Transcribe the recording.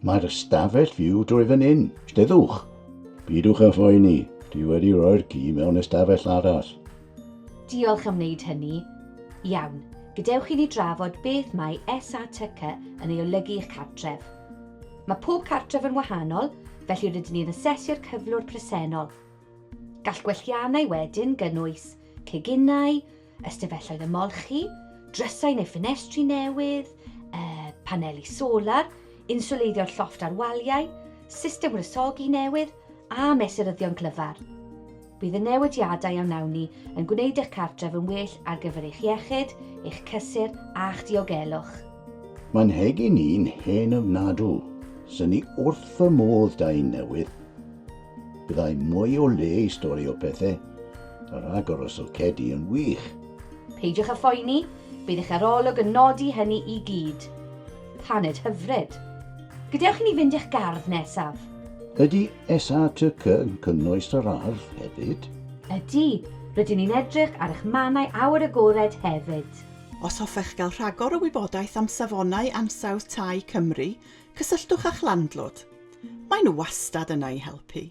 Mae'r ystafell fyw drwy fan hyn. Steddwch. Peidiwch â phoeni, dwi wedi rhoi'r ci mewn ystafell arall. Diolch am wneud hynny. Iawn, gadewch i ni drafod beth mae SATC yn ei olygu i'ch cartref. Mae pob cartref yn wahanol, felly rydyn ni'n asesu'r cyflwr presennol. Gall gwelliannau wedyn gynnwys ceginau, ystafelloedd ymolchi, drysau neu ffenestri newydd, uh, paneli solar, inswleiddio'r llofft a'r waliau, system wresogi newydd a mesuryddion clyfar. Bydd y newidiadau a wnawn ni yn gwneud eich cartref yn well ar gyfer eich iechyd, eich cysur a'ch diogelwch. Mae'n nhegyn i'n hen ofnadw. Swn i wrth fy modd 'da un newydd. Byddai mwy o le i storio pethe, a rhagor o socedi yn wych. Peidiwch â phoeni, bydd eich arolwg yn nodi hynny i gyd. Paned hyfryd. Gadewch i ni fynd i'ch gardd nesaf. Ydy SATC yn cynnwys yr ardd hefyd? Ydy, rydyn ni'n edrych ar eich mannau awyr agored hefyd. Os hoffech gael rhagor o wybodaeth am Safonau Ansawdd Tai Cymru, cysylltwch â'ch landlord. Maen nhw wastad yna i helpu.